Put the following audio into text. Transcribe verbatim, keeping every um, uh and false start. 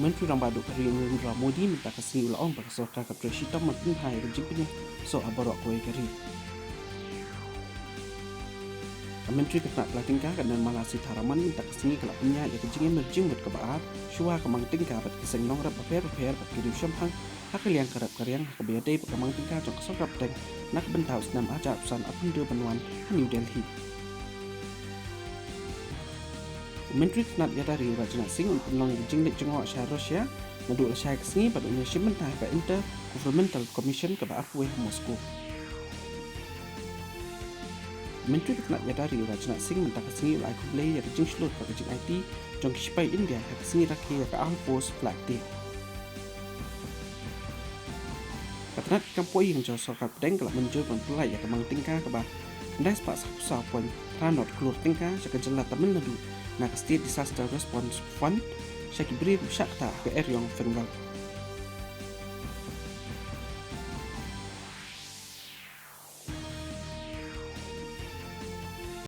Myntri Rangbah Duh ka ri Narendra Modi mynta ka sngi u la ong ba ka sorkar ka trei shitom ban pynbha ïa ka jingpynïasoh ha baroh kawei ka ri. Ka Myntri ka tnad pla tyngka ka Nirmala Sitharaman mynta ka sngi ka la pynïaid ïa ka jingim jingmut kaba ar shuwa ka mang tyngka bad ki seng nongrep bapher bapher bad ki riew shemphang ha ka liang ka rep ka riang ha kaba ïadei bad ka mang tyngka jong ka sorkar pdeng na ka bynta u snem arhajar arphew san arphew hynriew ban wan ha New Delhi. U Myntri ka tnad ïada ri u Rajnath Singh un pynlong ïa ka jingleit jngoh sha Russia naduh lashai ka sngi bad un ïashim bynta ha ka Inter-Governmental Commission kaba arphew wei ha Moscow. U Myntri ka tnad ïada ri u Rajnath Singh mynta ka sngi u la ai khublei ïa ka jingshlur bad ka jingaiti jong ki shipai India ha ka sngi rakhe ïa ka Armed Forces Flag Day. Ka tnad ki kam poi ïing jong ka sorkar pdeng ka la mynjur ban pyllait ïa ka mang tyngka kaba khyndai spah saphew saw point phra nod klur tyngka sha ka jylla Tamil Nadu na ka State Disaster Response Fund sha ki briew ba shah ktah ha ka eriong Phengal.